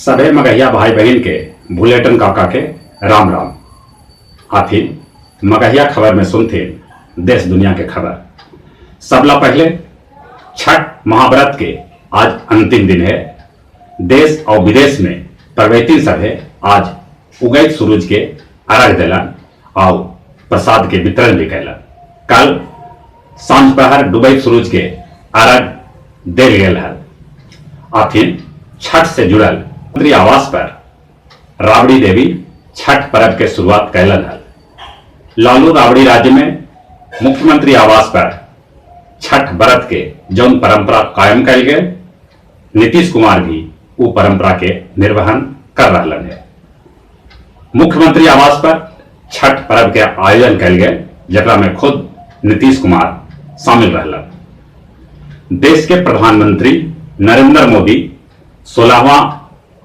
सभे मगहिया भाई बहिन के भुलेटन काका के राम राम। आथिन मगहिया खबर में सुनथिन देश दुनिया के खबर। सबला पहले छठ महाव्रत के आज अंतिम दिन है। देश और विदेश में परवैतिन सभे आज उगैत सूरज के अर्घ देलन और प्रसाद के वितरण भी कैलन। कल सांझ पहर डूबैत सूरज के अर्घ देल गेल हल। आथिन छठ से जुड़ल मंत्री आवास पर राबड़ी देवी छठ पर्व के शुरुआत कैलन हल। लालू राबड़ी राज्य में मुख्यमंत्री आवास पर छठ व्रत के जौन परंपरा कायम कैल गेल, नीतीश कुमार भी उ परंपरा के निर्वहन कर रहलन है। मुख्यमंत्री आवास पर छठ पर्व के आयोजन कैल गेल, जकरा में खुद नीतीश कुमार शामिल रहलन। देश के प्रधानमंत्री नरेंद्र मोदी 16वां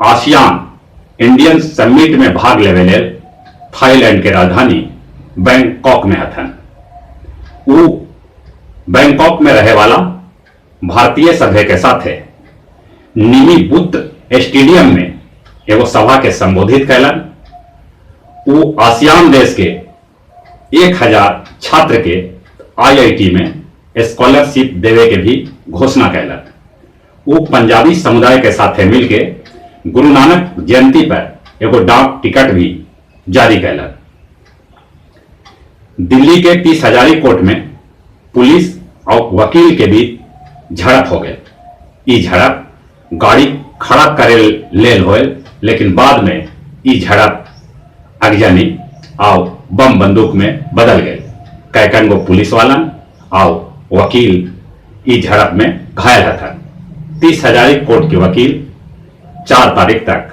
आसियान इंडियन समिट में भाग लेवे लेल थाईलैंड के राजधानी बैंकॉक में हथन। उ बैंकॉक में रहे वाला भारतीय सभा के साथे निमिबुत स्टेडियम में एगो सभा के संबोधित कैलन। उ आसियान देश के 1000 छात्र के आईआईटी में स्कॉलरशिप देवे के भी घोषणा कैलन। उ पंजाबी समुदाय के साथे मिलके गुरु नानक जयंती पर एगो डाक टिकट भी जारी कैलन। दिल्ली के 30 हजारी कोर्ट में पुलिस और वकील के बीच झड़प हो गए। ई झड़प गाड़ी खड़ा करे लेल होल, लेकिन बाद में ई झड़प अगजनी आव बम बंदूक में बदल गए। कैकन गो पुलिस वालन आव वकील ई झड़प में घायल हथन। 30 हजारी कोर्ट के वकील 4 तारीख तक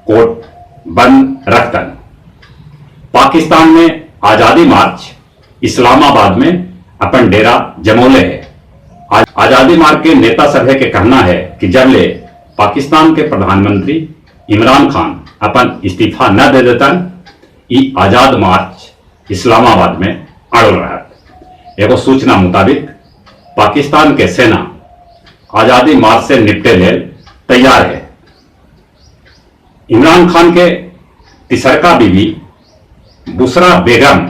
कोर्ट बंद रखतन। पाकिस्तान में आजादी मार्च इस्लामाबाद में अपन डेरा जमौले है। आजादी मार्ग के नेता सभा के कहना है कि जब ले पाकिस्तान के प्रधानमंत्री इमरान खान अपन इस्तीफा न दे देतन, ई आजाद मार्च इस्लामाबाद में अड़ल रहत। एगो सूचना मुताबिक पाकिस्तान के सेना आजादी मार्च से निपटे लेल तैयार है। इमरान खान के तिसरका बीवी बुशरा बेगम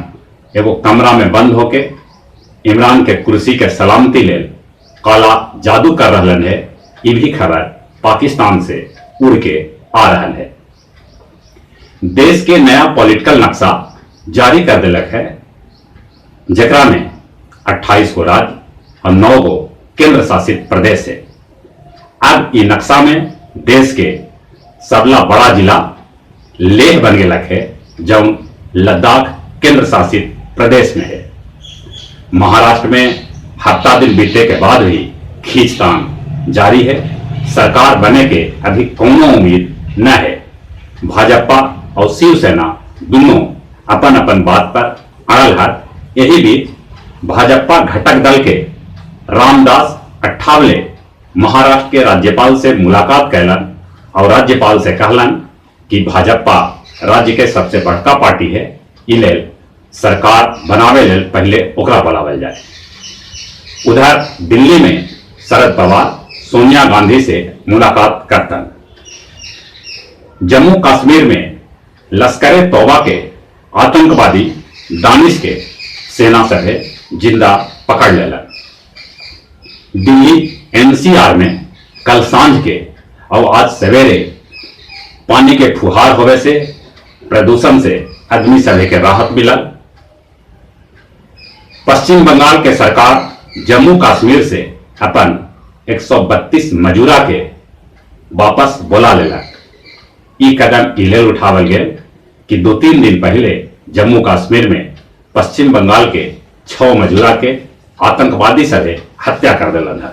एगो कमरा में बंद होके इमरान के कुर्सी के सलामती लेल काला जादू कर रहलन है। ये भी खबर पाकिस्तान से उड़ के आ रहल है। देश के नया पॉलिटिकल नक्शा जारी कर दिलक है, जकरा में 28 गो राज्य और 9 गो केंद्र शासित प्रदेश है। अब ये नक्शा में देश के सबला बड़ा जिला लेह बन गेलक है, जौन लद्दाख केंद्र शासित प्रदेश में है। महाराष्ट्र में हफ्ता दिन बीतने के बाद भी खींचतान जारी है। सरकार बने के अभी कोनो उम्मीद न है। भाजपा और शिवसेना दोनों अपन अपन बात पर अड़ल है। यही बीच भाजपा घटक दल के रामदास अठावले महाराष्ट्र के राज्यपाल से मुलाकात कैलन और राज्यपाल से कहलन कि भाजपा राज्य के सबसे बड़का पार्टी है, ई लेल सरकार बनावे लेल पहले ओकरा बुलावल जाए। उधर दिल्ली में शरद पवार सोनिया गांधी से मुलाकात करतन। जम्मू कश्मीर में लश्कर तौबा के आतंकवादी दानिश के सेना सभे जिंदा पकड़ लेलन। दिल्ली एनसीआर में कल सांझ के और आज सवेरे पानी के फुहार होवे से प्रदूषण से आदमी सभे के राहत मिलल। पश्चिम बंगाल के सरकार जम्मू कश्मीर से अपन 132 मजूरा के वापस बुला लेलक। ई कदम ई लेल उठावल गेल कि 2-3 दिन पहले जम्मू कश्मीर में पश्चिम बंगाल के 6 मजूरा के आतंकवादी सभे हत्या कर दिलन है।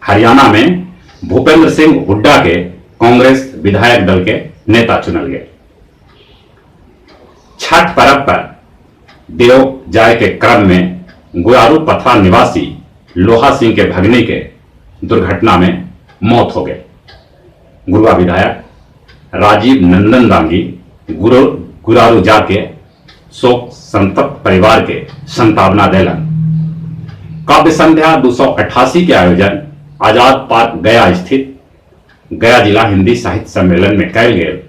हरियाणा में भूपेंद्र सिंह हुड्डा के कांग्रेस विधायक दल के नेता चुनल गए। छठ पर्व पर देव जाय के क्रम में गुरारू पथरा निवासी लोहा सिंह के भगनी के दुर्घटना में मौत हो गई। गुरुआ विधायक राजीव नंदन दांगी गुरारू जाके शोक संतप्त परिवार के संतावना देलन। काव्य संध्या 288 के आयोजन आजाद पार्क गया स्थित गया जिला हिन्दी साहित्य सम्मेलन में कैल गेल,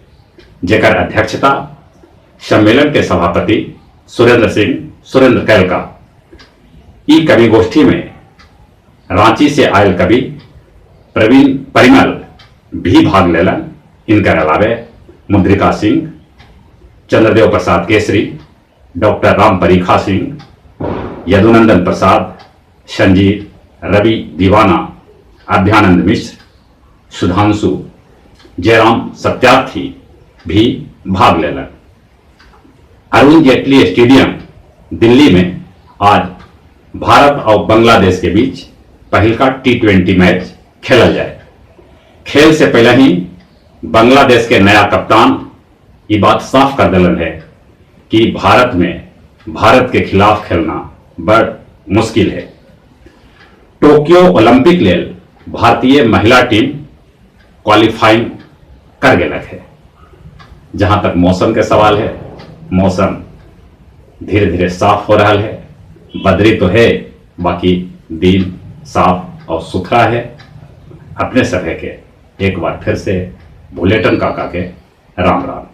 जेकर अध्यक्षता सम्मेलन के सभापति सुरेंद्र सिंह सुरेंद्र कैलका। ई कवि गोष्ठी में रांची से आयल कवि प्रवीण परिमल भी भाग लेलन। इनकर अलावे मुद्रिका सिंह, चंद्रदेव प्रसाद केसरी, डॉक्टर राम परीखा सिंह, यदुनंदन प्रसाद, संजीव रवि दीवाना, अभ्यानंद मिश्र, सुधांशु, जयराम सत्यार्थी भी भाग लेलन। अरुण जेटली स्टेडियम दिल्ली में आज भारत और बांग्लादेश के बीच पहिलका टी20 मैच खेलल जाए। खेल से पहले ही बांग्लादेश के नया कप्तान ये बात साफ कर दिलन है कि भारत में भारत के खिलाफ खेलना बड़ मुश्किल है। टोक्यो ओलंपिक लेल भारतीय महिला टीम क्वालिफाइंग कर गेलक है। जहां तक मौसम के सवाल है, मौसम धीरे धीरे साफ हो रहा है। बदरी तो है, बाकी दिन साफ और सुथरा है। अपने सभे के एक बार फिर से भुलेटन काका के राम राम।